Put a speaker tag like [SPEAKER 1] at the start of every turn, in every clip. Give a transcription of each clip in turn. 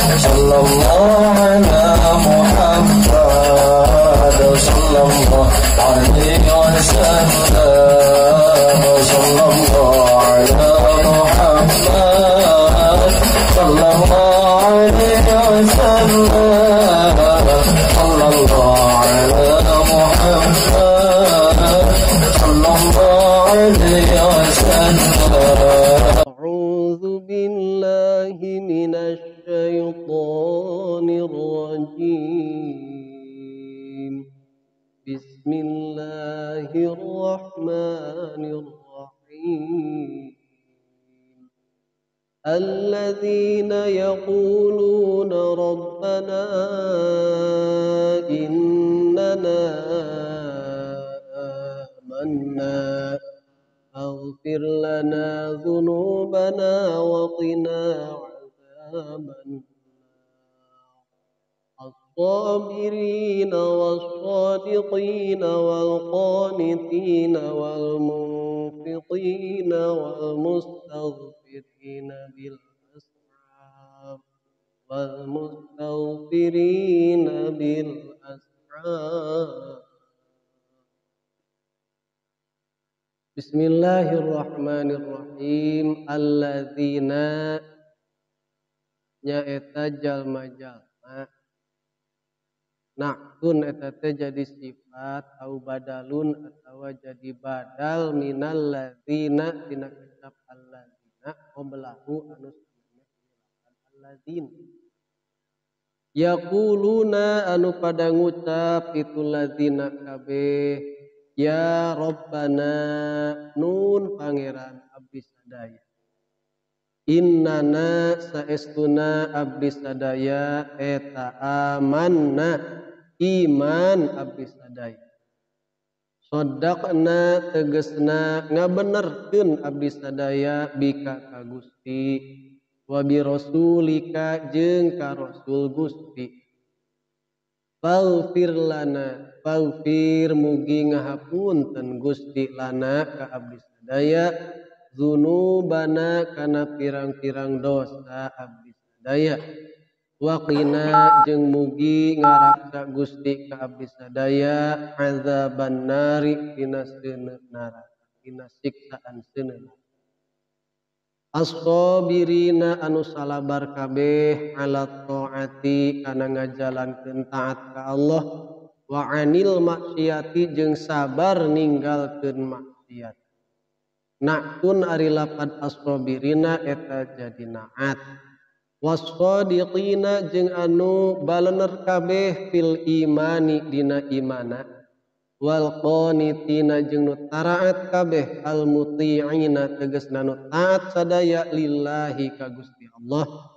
[SPEAKER 1] صلى الله على محمد صلى الله عليه وسلم صلى الله على محمد صلى الله عليه وسلم صلى الله على محمد صلى الله عليه وسلم.
[SPEAKER 2] أعوذ بالله من الشيطان الرجيم. بسم الله الرحمن الرحيم. الذين يقولون ربنا إننا آمنا فاغفر لنا ذنوبنا وقنا عذاب النار. الصابرين والصادقين والقانتين والمنفقين والمستغفرين بالأسحار والمستغفرين بالأسحار. Bismillahirrahmanirrahim. Alladzina nyaeta jalma-jalma. Na'tun eta teh jadi sifat au badalun atawa jadi badal minal ladzina tina kecap alladzina qablahu anu alladzina yaquluna anu pada ngucap itu ladzina kabeh ya Rabbana nun pangeran abdi sadaya innana saestuna abdi sadaya eta amanna iman abdi sadaya sodaqna tegesna ngabenerkeun abdi sadaya bika ka Gusti wa bi rasulika jeung ka rasul Gusti. Faghfir lana faghfir mugi ngahapunten Gusti lana ka abdi sadaya dzunubana kana pirang-pirang dosa abdi sadaya waqina jeung mugi ngaraksa Gusti ka abdi sadaya azaban nari tina seuneu neraka tina siksaan seuneu. As-sabirina anu salabar kabeh ala taati kana ngajalankeun taat ka Allah wa anil maksiati jeung sabar ninggalkeun maksiat. Na'tun ari lapad as-sabirina eta jadi na'at. Was-sadiqina jeung anu balener kabeh fil imani dina imana wal qanitina jeung nu taraat kabeh al muti'ina tegasna nu taat sadaya lillahi ka Gusti Allah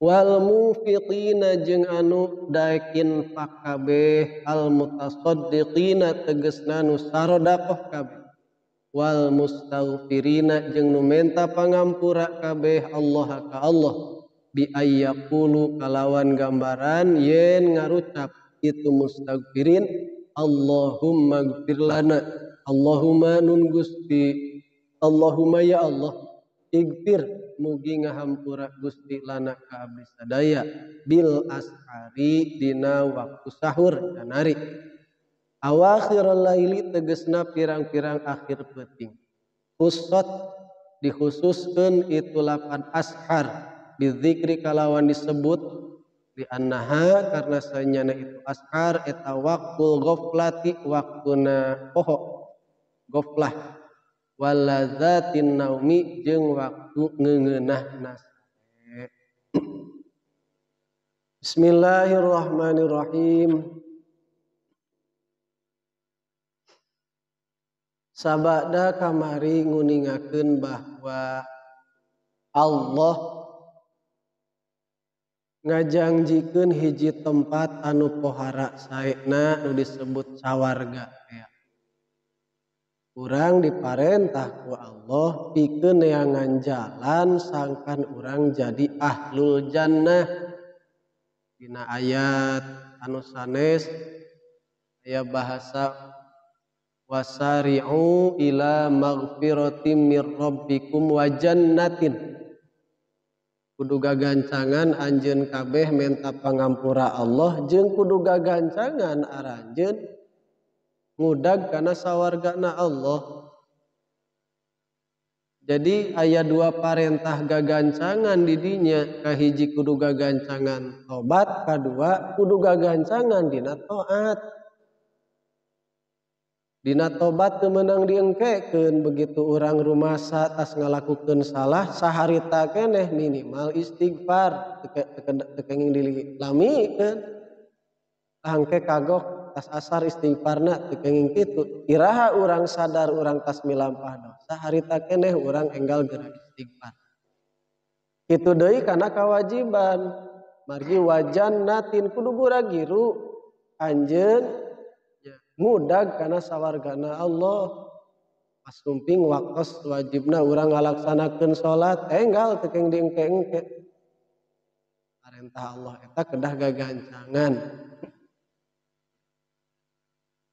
[SPEAKER 2] wal mufiqina jeung anu daek infak kabeh al mutasaddiqina tegasna nu sarodaqoh kabeh wal mustaghfirina jeung nu menta pangampura kabeh Allah ka Allah bi ayyaqulu kalawan gambaran yen ngarucap itu mustaghfirin Allahumma gfir lana Allahumma nun Gusti Allahumma ya Allah igfir mugi ngahampura Gusti lana ka abdi sadaya bil ashari dina waktu sahur janari awakhirul laili tegesna pirang-pirang akhir peuting. Khususot dikhususkeun itu lapan ashar bizikri kalawan disebut di annaha karena sanyana itu ashar eta waqtul ghaflati waktuna poho ghaflah waladzatin naumi jeung waktu ngeungeunah sare. Bismillahirrahmanirrahim. Sabada kamari nguningakeun bahwa Allah ngajangjikeun hiji tempat anu pohara saena nu disebut sawarga ya. Urang diparentah ku Allah pikeun neangan jalan sangkan urang jadi ahlul jannah. Dina ayat anu sanes aya bahasa wasari'u ila maghfiratim mir rabbikum wa jannatin. Kudu gagancangan anjeun kabeh menta pangampura Allah jeung kudu gagancangan aranjeun ngudag kana sawargana Allah. Jadi aya dua parentah gagancangan di dinya, kahiji kudu gagancangan tobat, kadua kudu gagancangan dina taat. Dina tobat teu meunang diengkekeun begitu urang rumasa tas ngalakukeun salah saharita keneh minimal istighfar teu kenging dilamikeun. Angke kagok tas asar istighfarna teu kenging kitu. Iraha urang sadar urang tas milampah dosa harita keneh urang enggal geura istighfar. Kitu deui kana kawajiban. Margi wajannatin kudu gura-giru anjeun ngudag kana sawargana Allah. Pas sumping waktos wajibna urang ngalaksanakeun salat enggal teu kenging diengke-engke. Parentah Allah eta kedah gagancangan.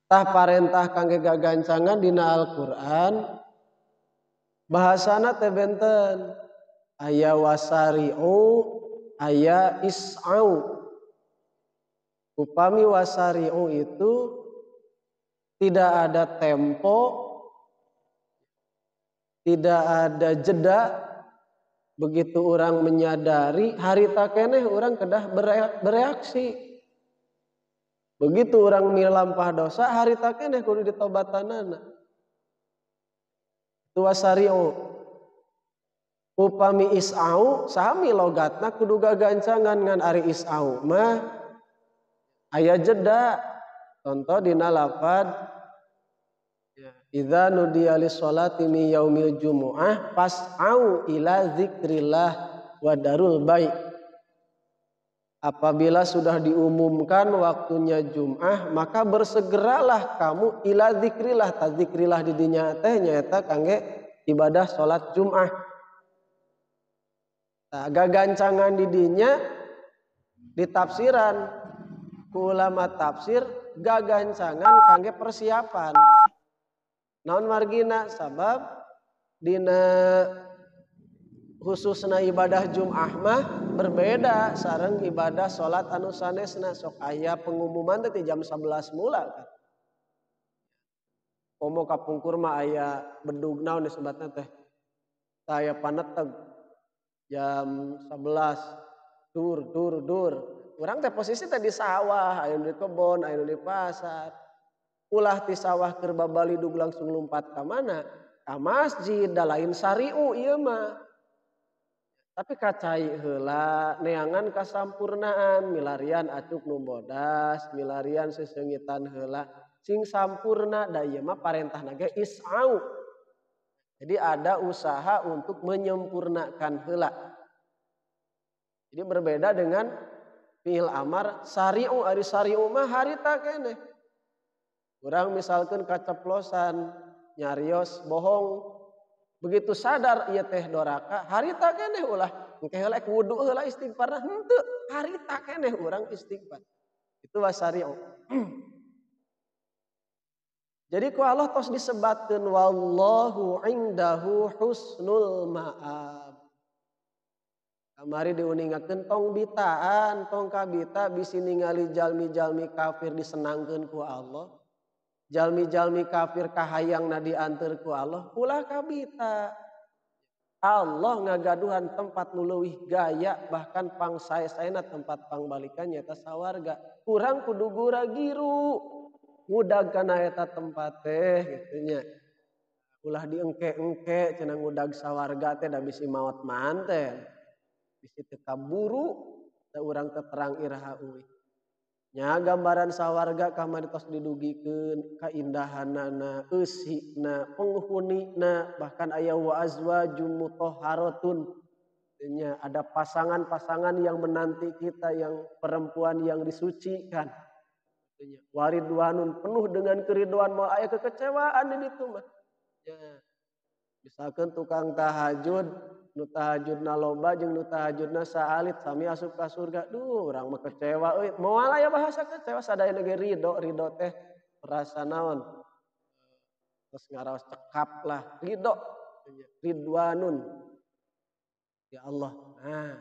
[SPEAKER 2] Tah parentah kangge gagancangan dina Al-Qur'an bahasana teh benten aya wasari'u aya is'au. Upami wasari'u itu tidak ada tempo, tidak ada jeda. Begitu orang menyadari harita keneh orang kedah bereaksi. Begitu orang milampah dosa harita keneh kudu ditobatanana. Itu wasari'u. Upami is'au sami logatna kudu gagancangan ngan ari is'au mah aya jeda. Contoh dina lafad idza nudiya lis-sholati min yaumil jumu'ah fas'au ila zikrillah wa darul bai. Apabila sudah diumumkan waktunya Jum'ah maka bersegeralah kamu ila zikrillah. Ta zikrillah di dinya teh nyaeta kangge ibadah salat Jum'ah. Tah gagancangan di dinya ditafsiran ku ulama tafsir gagancangan kangge persiapan. Naon margina sabab dina khususna ibadah Jum'ah mah berbeda sareng ibadah salat anu sanesna. Sok aya pengumuman teh jam 11 mula kan. Komo kapungkur mah aya bedug naon disebatna teh. Aya paneteg jam 11 dur dur dur. Urang teh posisi teh di sawah, aya nu di kebon, aya nu di pasar. Ulah ti sawah keur babalidug langsung lumpat ka mana? Ka masjid, da lain sariu ieu mah. Tapi kacai heula neangan kasampurnaan, milarian acuk nu bodas, milarian seseungitan heula sing sampurna da ieu mah parentahna ge is'au. Jadi ada usaha untuk menyempurnakan heula. Jadi berbeda dengan fi'il amar sari'u, ari sari'u mah harita keneh. Urang misalkan kaceplosan nyarios bohong, begitu sadar ieu teh doraka, harita keneh ulah engke heula wudu heula istighfarna henteu, harita keneh urang istighfar. Itu wasari'u. Jadi ku Allah tos disebatkeun wallahu indahu husnul ma'ab. Kamari diuningakeun tong bitaan, tong kabita bisi ningali jalmi-jalmi kafir disenangkeun ku Allah. Jalmi-jalmi kafir kahayangna dianteur ku Allah, ulah kabita. Allah ngagaduhan tempat nu leuwih gaya bahkan pangsae-saena tempat pangbalikan nyaeta sawarga. Urang kudu gura-giru ngudag kana eta tempat teh kitu nya. Ulah diengke-engke cenah ngudag sawarga teh da bisi maot manten. Bisi teu kaburu da urang teu terang iraha euy. Nya gambaran sawarga kamari tos didugikeun kaindahanana, eusina, penghunina, bahkan aya wa azwajum mutahharatun. Nya ada pasangan-pasangan yang menanti kita, yang perempuan yang disucikan. Nya waridwanun penuh dengan keriduan, moal aya kekecewaan di ditu mah. Nya misalkan tukang tahajud, nu tahajudna loba jeung nu tahajudna saalit sami asup ka surga. Duh, urang mah kecewa euy. Moal aya bahasa kecewa sadayana ge ridho, ridho teh rasa naon? Terus ngaraos cekap lah, ridho. Ridwanun. Ya Allah. Nah,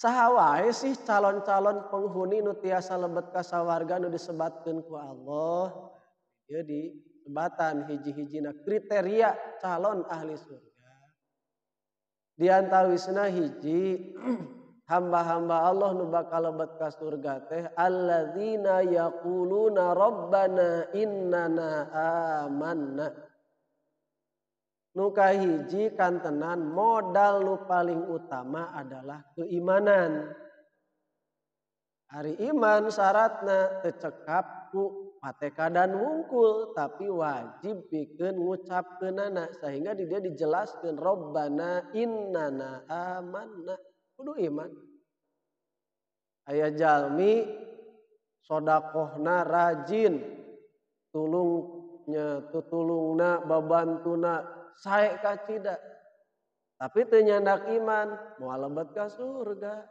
[SPEAKER 2] Saha wae sih calon-calon penghuni nu tiasa lebet ka sawarga nu disebatkeun ku Allah? Ieu disebatan hiji-hijina kriteria calon ahli surga. Di antawisna hiji hamba-hamba Allah nu bakal lebet ka surga teh alladzina yaquluna rabbana innana amanna. Nu kahiji kantenan modal nu paling utama adalah keimanan. Ari iman syaratna teu cekap ku patekadan wungkul tapi wajib pikeun ngucapkeunana sehingga di dia dijelaskeun rabbana innana amanna. Kudu iman. Aya jalmi sodakohna rajin, tulungnya tutulungna babantuna sae kacida. Tapi teu nyandak iman, moal lebet ka surga.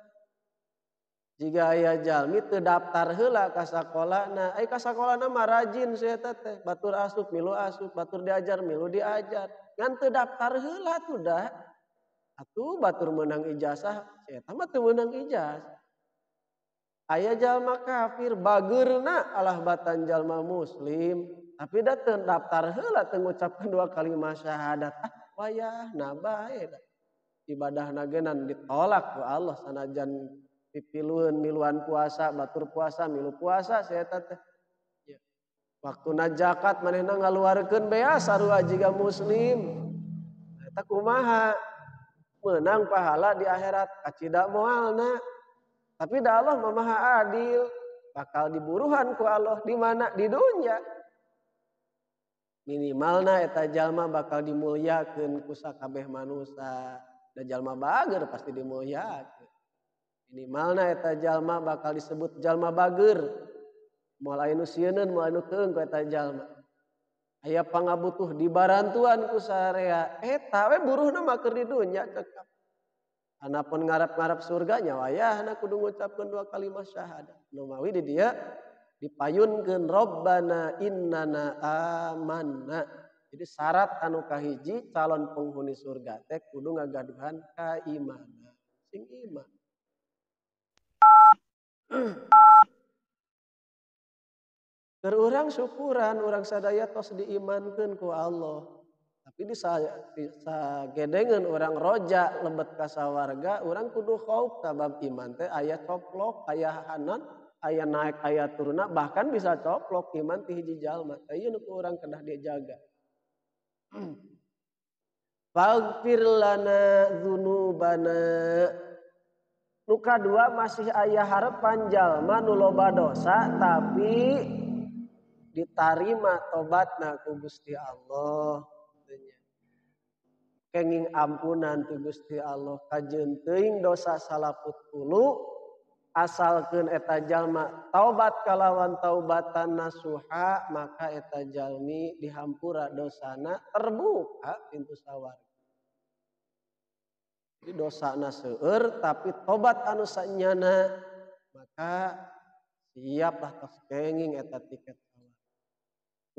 [SPEAKER 2] Jika aya jalmi teu daftar heula ka sakolana, ai ka sakolana mah rajin si eta teh, batur asup milu asup, batur diajar milu diajar. Ngan teu daftar heula tuh dah. Atuh batur meunang ijazah, si eta mah teu meunang ijazah. Aya jalma kafir bageurna alah batan jalma muslim, tapi da teu daftar heula teu ngucapkeun dua kalimat syahadat. Ah wayahna bae da. Ibadahna ge ditolak ku Allah sanajan pipilueun miluan puasa, batur puasa, milu puasa si eta teh. Ya. Waktuna zakat manehna ngaluarkeun bea sarua jiga muslim. Eta kumaha? Meunang pahala di akhirat kacida moalna. Tapi da Allah mah maha adil, bakal diburuhan ku Allah di mana? Di dunya. Minimalna eta jalma bakal dimuliakeun ku sakabeh manusa. Da jalma bager pasti dimuliakeun. Minimalna eta jalma bakal disebut jalma bager. Moal aya nu sieuneun, moal anu keung ku eta jalma. Aya pangabutuh dibarantuan ku sarea, eta we buruhna mah keur di dunya cekap. Anapun ngarap-ngarap surganya wayahna kudu ngucapkeun dua kalimat syahadat. Nu mawi di dieu dipayunkeun rabbana innana amanna. Jadi syarat anu kahiji calon penghuni surga teh kudu ngagaduhan kaimanan. Sing iman. Keur urang syukuran urang sadaya tos diimankeun ku Allah. Tapi di sagedengeun urang roja lebet ka sawarga urang kudu khauf sabab iman teh aya coplok, aya hanan, aya naik, aya turunna, bahkan bisa coplok iman ti hiji jalma. Tah ieu nu ku urang kedah dijaga. Faghfir lana dzunubana. Nu kadua masih aya harepan jalma nu loba dosa tapi ditarima tobatna ku Gusti Allah. Kenging ampunan ti Gusti Allah kajeun teuing dosa salaput ulu asalkeun eta jalma taubat kalawan taubatan nasuha maka eta jalmi dihampura dosana terbuka pintu sawarga. Jadi dosana seueur tapi tobat anu sanyana maka siaplah tos kenging eta tiket.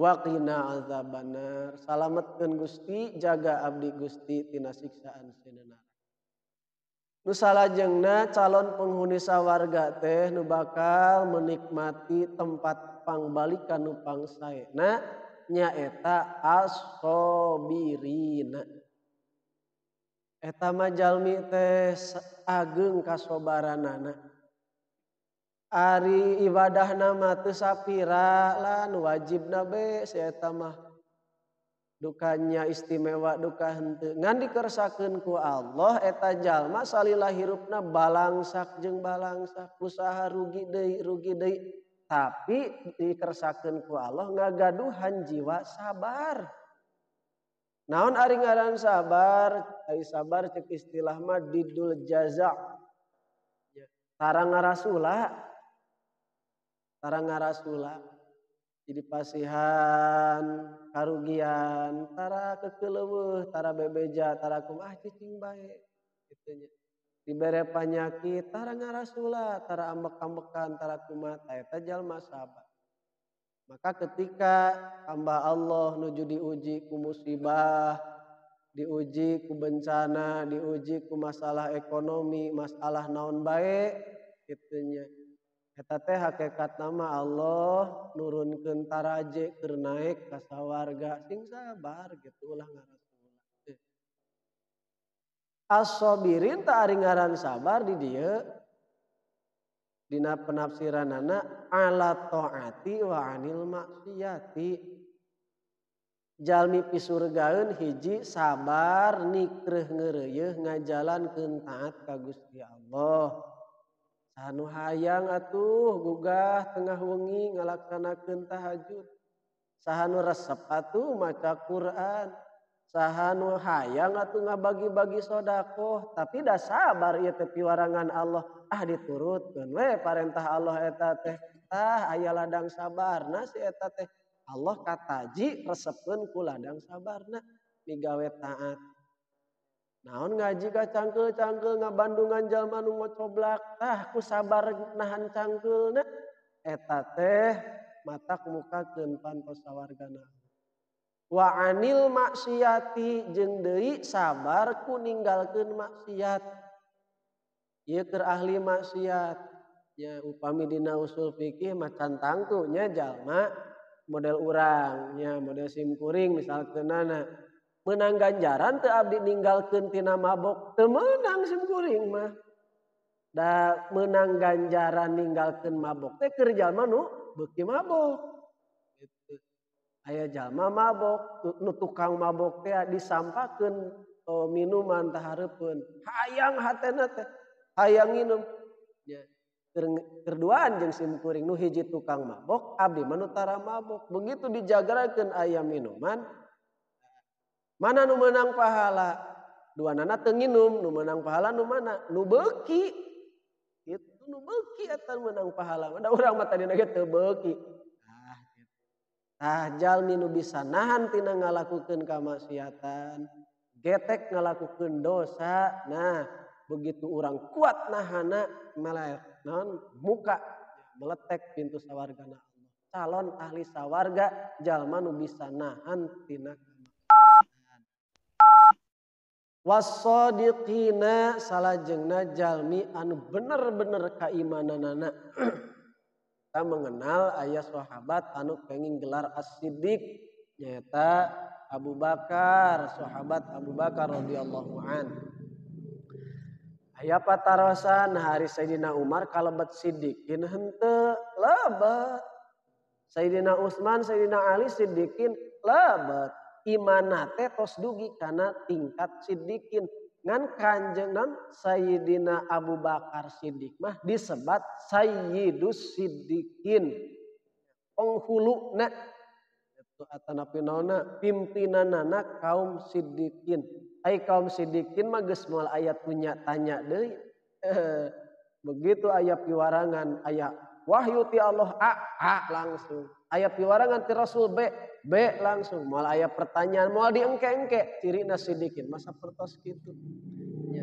[SPEAKER 2] Waqina azabannar. Salametkeun Gusti, jaga abdi Gusti tina siksaan seuneu. Nu salajengna calon penghuni sawarga teh nu bakal menikmati tempat pangbalikan nu pangsaena nyaeta as-sabirina. Eta mah jalmi teh ageung kasobaranana. Ari ibadahna mah teu sapira lah nu wajibna be si eta mah dukanya istimewa duka henteu ngan dikersakeun ku Allah eta jalma salila hirupna balangsak jeung balangsak usaha rugi deui tapi dikersakeun ku Allah ngagaduhan jiwa sabar. Naon ari ngaran sabar? Ari sabar cek istilah mah didul jaza. Tara ngarasula. Tara ngarasula. Jadi pasihan, karugian, tara kekeleuweuh, tara bebeja, tara kumaha cicing bae kitu nya. Dibere panyakit, tara ngarasula, tara ambek-ambekan, tara kumaha, eta jalma sabar. Maka ketika hamba Allah nuju diuji ku musibah, Diuji ku bencana, diuji ku masalah ekonomi, masalah naon bae kitu nya. Eta teh hakikat nama Allah nurunkeun taraje keur naek ka sawarga sing sabar gitu ulah ngarasula. As-sabirin ta ari ngaran sabar di dieu dina penafsiranana ala taati wa anil maksiati. Jalmi pisurgaeun hiji sabar nikreuh ngeureuyeuh ngajalankeun taat ka Gusti Allah. Anu hayang atuh gugah tengah wengi ngalaksanakeun tahajud. Saha nu resep atuh maca Quran. Saha nu hayang atuh ngabagi-bagi sedekah, tapi da sabar ieu teh piwarangan Allah. Ah diturutkeun we parentah Allah eta teh. Tah aya ladang sabarna si eta teh. Allah kataji resepkeun ku ladang sabarna migawe taat. Naon ngaji ka cangkeul-cangkeul ngabandungan jalma nu ngocoblak tah ku sabar nahan cangkeulna eta teh matak mukakeun pantos sawargana. Wa anil maksiati jeung deui sabar ku ninggalkeun maksiat. Ieu keur ahli maksiat nya upami dina usul fikih mah can tangtu nya jalma model urang nya model simkuring misalkeunana menang ganjaran teu abdi ninggalkeun tina mabok teu meunang simkuring mah. Da meunang ganjaran ninggalkeun mabok teh keur jalma nu beuki mabok gitu. Aya jalma mabok nu tukang mabok teh disampakeun minuman tahareupeun hayang hatena teh hayang nginum nya kerduaan jeung simkuring nu hiji tukang mabok abdi mah nu tara mabok. Begitu dijagarakeun aya minuman mana nu meunang pahala? Duanana teu nginum, nu meunang pahala nu mana? Nu beuki. Itu nu beuki eta meunang pahala. Da urang mah tadina ge teu beuki. Tah gitu. Tah jalmi nu bisa nahan tina ngalakukeun kamaksiatan, getek ngalakukeun dosa. Nah, begitu urang kuat nahana malah naon muka meletek pintu sawargana Allah. Calon ahli sawarga jalma nu bisa nahan tina wasodiqina salajengna jalmi anu bener-bener kaimananana. Kita mengenal ayah sahabat anu kenging gelar as-siddiq nyaeta Abu Bakar, sahabat Abu Bakar radhiyallahu an. Aya patarosan hari Sayyidina Umar kalebet siddiqin henteu lebet. Sayyidina Utsman, Sayyidina Ali siddiqin lebet. Imana teh tos dugi kana tingkat siddiqin. Ngan kanjeng non Sayyidina Abu Bakar Siddiq mah disebat Sayyidus Siddiqin. Penghuluna itu atanapi naonna pimpinanana kaum siddiqin. Ai kaum siddiqin mah geus moal aya punya tanya deui. Begitu aya piwarangan aya wahyu ti Allah A, A langsung. Aya piwarangan ti Rasul B, B langsung. Moal aya pertanyaan, moal diengke-engke. Cirina sidikin, masa pertos gitu. Ya.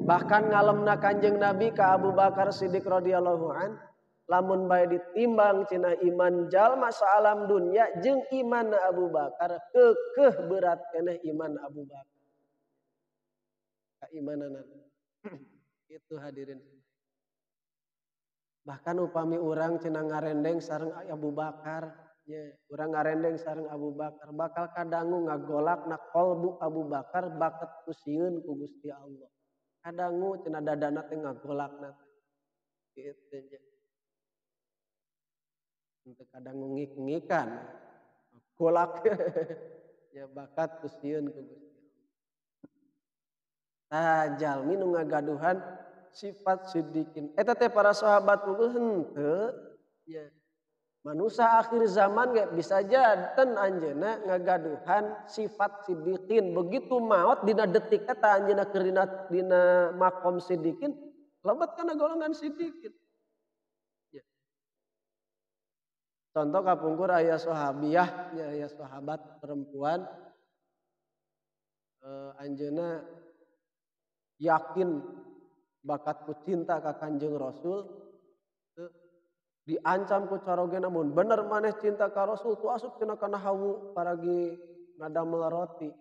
[SPEAKER 2] Bahkan ngalemna Kanjeng Nabi ka Abu Bakar Siddiq radhiyallahu an, lamun bae ditimbang cina iman jalma saalam dunya jeung iman Abu Bakar keukeuh berat keneh iman Abu Bakar. Kaimananana. Itu hadirin. Bahkan upami urang cenah ngarendeng sareng Abu Bakar, nya urang ngarendeng sareng Abu Bakar bakal kadangu ngagolakna qalbu Abu Bakar baket ku sieun ku Gusti Allah. Kadangu cenah dadana teh ngagolakna kitu nya. Henteu kadangu ngik-ngikan. Golak nya bakat ku sieun ku Gusti Allah. Tah jalmi nu ngagaduhan sifat siddiqin. Eta teh para sahabat unggul henteu nya. Manusia akhir zaman ge bisa janten anjeunna ngagaduhan sifat siddiqin. Begitu maot dina detik eta anjeunna keur dina makom siddiqin, lebet kana golongan siddiqin. Ya. Contoh kapungkur aya sahabiah nya, aya sahabat perempuan anjeunna yakin bakat ku cinta ka Kanjeng Rasul, diancam ku caroge namun bener maneh cinta ka Rasul tu asup cenah kana hawu paragi ngadamel roti.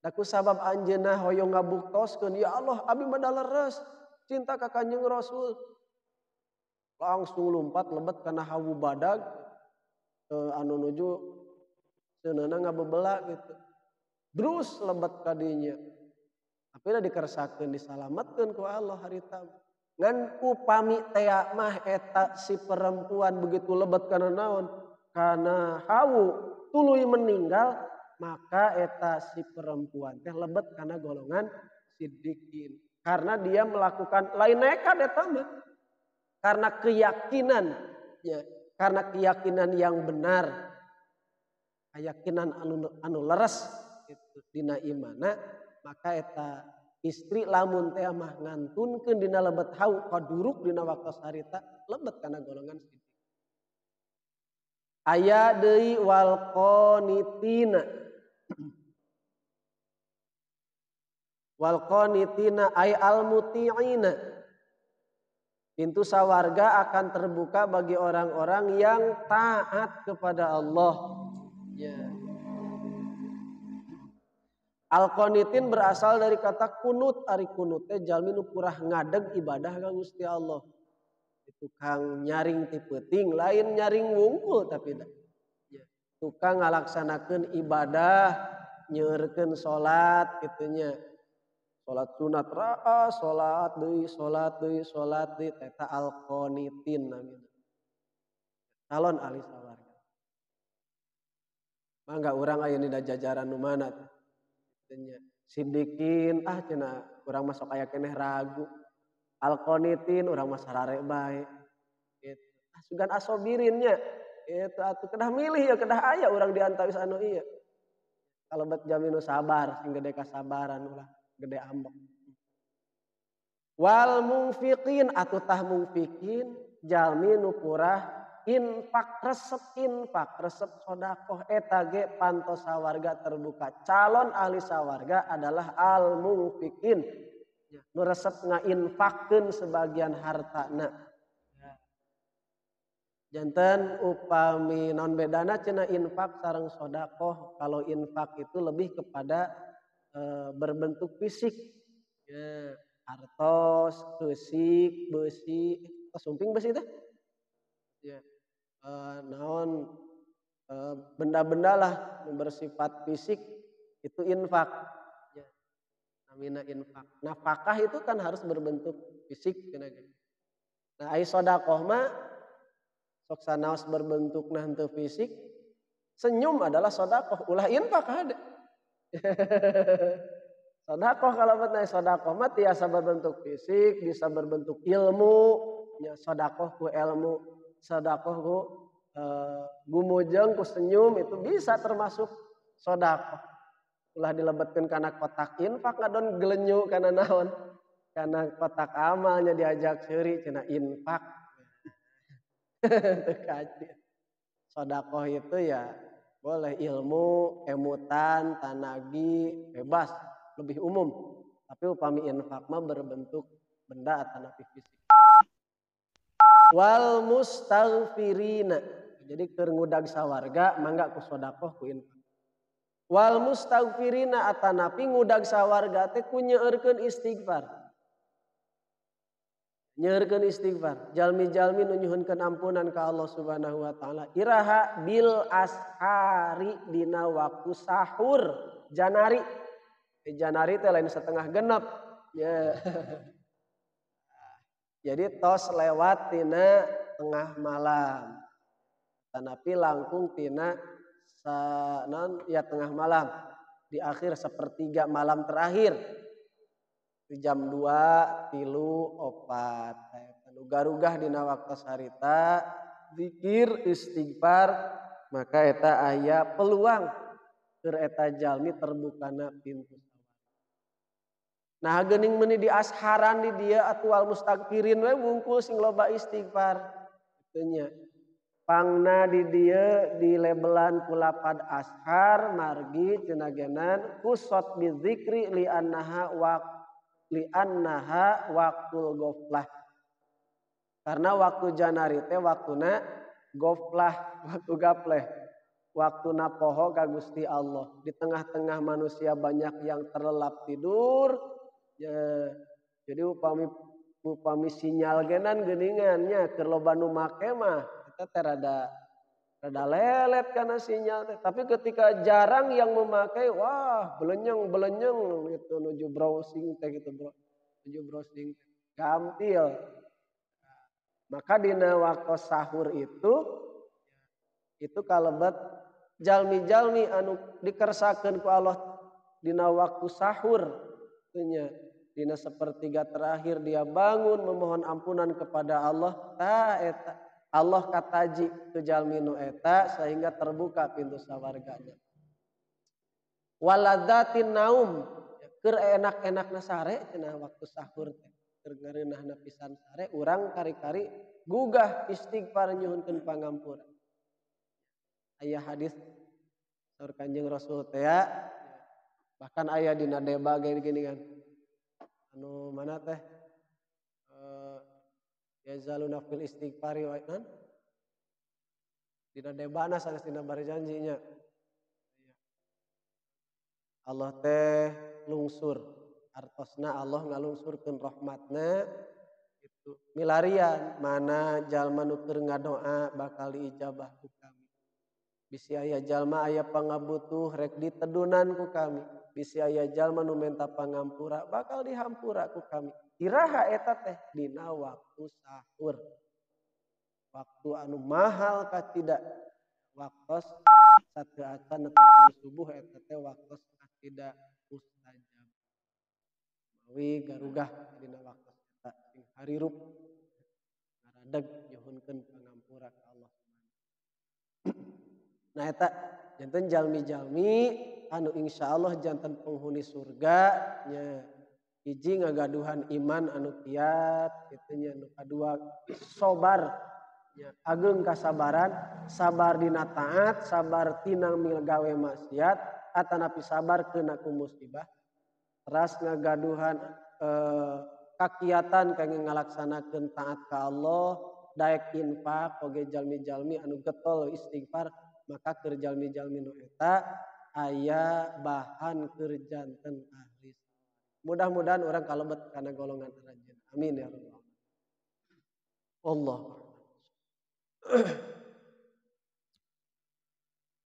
[SPEAKER 2] Da ku sabab anjeunna hoyong ngabuktoskeun, ya Allah abi mah da leres cinta ka Kanjeng Rasul. Langsung lumpat lebet kana hawu badag anu nuju seuneuna ngabebela gitu. Terus lebet kadinya. Tapi da dikersakeun disalametkeun ku Allah harita. Ngan upami tea mah eta si perempuan begitu lebet kana naon? Kana hawu tuluy meninggal, maka eta si perempuan teh lebet kana golongan siddiqin. Karena dia melakukan lain nekat eta mah. Karena keyakinan ya, karena keyakinan yang benar. Keyakinan anu leres gitu dina imana, maka eta istri lamun teh mah ngantunkeun dina lebet hau kaduruk dina waktu harita lebet kana golongan siddiq. Aya deui wal qanitina. Wal qanitina ay al muti'ina. Pintu sawarga akan terbuka bagi orang-orang yang taat kepada Allah. Ya. Al-qanitin berasal dari kata kunut, ari kunut teh jalmi nu kurah ngadeg ibadah ka Gusti Allah. Tukang nyaring ti peuting lain nyaring wungkul tapi da. Ya. Tukang ngalaksanakeun ibadah, nyeurkeun salat kitu nya. Salat sunat raas, salat deui, salat deui, salat deui eta al-qanitin namina. Calon ahli sawarga. Mangga urang aya dina jajaran nu mana teh? Nya. Sidikin ah cenah urang mah sok aya keneh ragu. Al-qanitin urang mah sarare bae. Gitu. Ah sugan asobirin nya. Gitu atuh kedah milih ya kedah aya urang di antawis anu ieu. Kalebet jami nu sabar sing gede kasabaran ulah gede ambek. Wal mungfiqin atuh tah mungfiqin jalmi nu kurah infak resep sedekah eta ge pantos sawarga terbuka. Calon ahli sawarga adalah al mungfiqin. Nu resep ngainfakkeun sebagian hartana. Janten upami naon bedana cenah infak sareng sedekah. Kalau infak itu lebih kepada berbentuk fisik. Ya, artos, keusik, beusi, sumping besi teh. Ya. Naon benda-benda lah bersifat fisik itu infak. Ya. Namina infak. Nafkah itu kan harus berbentuk fisik cenah ge. Nah, ai sedekah mah sok sanaos berbentuk nah henteu fisik, senyum adalah sedekah, ulah infak hade. Sedekah kalau betna sedekah mah tiasa berbentuk fisik, bisa berbentuk ilmu, nya sedekah ku ilmu, sedekah ku gumujeng ku senyum itu bisa termasuk sedekah. Ulah dilebetkeun kana kotak infak ngadon gelenyu kana naon? Kana kotak amalnya diajak seuri cenah infak. Teu kaji. Sedekah itu ya boleh ilmu, emutan, tanagi, bebas, lebih umum. Tapi upami infak mah berbentuk benda atau napi fisik. Wal mustaghfirina. Jadi keur ngudag sawarga mangga ku sedekah ku infak. Wal mustaghfirina atanapi ngudag sawarga teh ku nyeurkeun istighfar. Nyeurkeun istighfar. Jalmi-jalmi nu nyuhunkeun ampunan ka Allah Subhanahu wa taala. Iraha bil ashari dina waktu sahur janari. Janari teh lain setengah genep. Ya. Jadi tos lewat tina tengah malam. Tanapi langkung tina non ya tengah malam. Di akhir sepertiga malam terakhir. Di jam 2, 3, 4. Uga-rugah dina waktu harita zikir istighfar maka eta aya peluang keur eta jalmi terbukana pintu sawarga. Nah geuning meuni di asharan di dieu atuh al mustaghfirin we wungkul sing loba istighfar. Kitu nya. Pangna di dieu dilebelan ku lapad ashar margi cenah genan kusot bizikri li annaha li annaha waktul goflah. Karena waktu janari teh waktuna goflah, waktu gapleh. Waktuna poho ka Gusti Allah. Di tengah-tengah manusia banyak yang terlelap tidur. Ya, jadi upami sinyal genan geuningan nya keur loba nu make mah eta teh rada lelet karena sinyal teh. Tapi ketika jarang yang memakai, wah belenyeng gitu nuju browsing teh gitu bro. Nuju browsing gampil. Maka dina waktu sahur itu kalebet jalmi-jalmi anu dikersakeun ku Allah dina waktu sahur nya dina sepertiga terakhir dia bangun memohon ampunan kepada Allah ta eta Allah kataji ke jalmi nu eta sehingga terbuka pintu sawargana. Waladzatin naum keur enak-enakna sare cenah waktu sahur teh keur ngareunahna pisan sare urang kari-kari gugah istighfar nyuhunkeun pangampura. Aya hadis saur Kanjeng Rasul teh ya, bahkan aya dina deba gini kan anu mana teh yazaluna fil istighfari wa nan dina debana sanes dina bari janjinya. Allah teh lungsur artosna Allah ngalungsurkeun rahmatna itu milarian mana jalma nu keur ngadoa bakal diijabah ku kami. Bisi aya jalma aya pangabutuh rek ditedunan ku kami. Bisi aya jalma nu menta pangampura bakal dihampura ku kami. Iraha eta teh dina waktu sahur. Waktu anu mahal kacida. Waktos sateu acan netepan subuh eta teh waktos kacida mustajab. Mawi garugah dina waktu eta sing harirup ngaradeg nyuhunkeun pangampura ka Allah. Nah eta janten jalmi-jalmi anu insyaallah janten penghuni surga nya hiji ngagaduhan iman anu kiat kitu nya nu kadua sobar nya ageung kasabaran sabar dina taat sabar tina migawe maksiat atanapi sabar keuna ku musibah teras ngagaduhan kakiatan kangge ngalaksanakeun taat ka Allah daek infak oge jalmi-jalmi anu getol istighfar maka keur jalmi-jalmi nu eta aya bahan keur janten ahli. Mudah-mudahan orang kalebet kana golongan aranjeun. Amin ya rabbal alamin. Allah.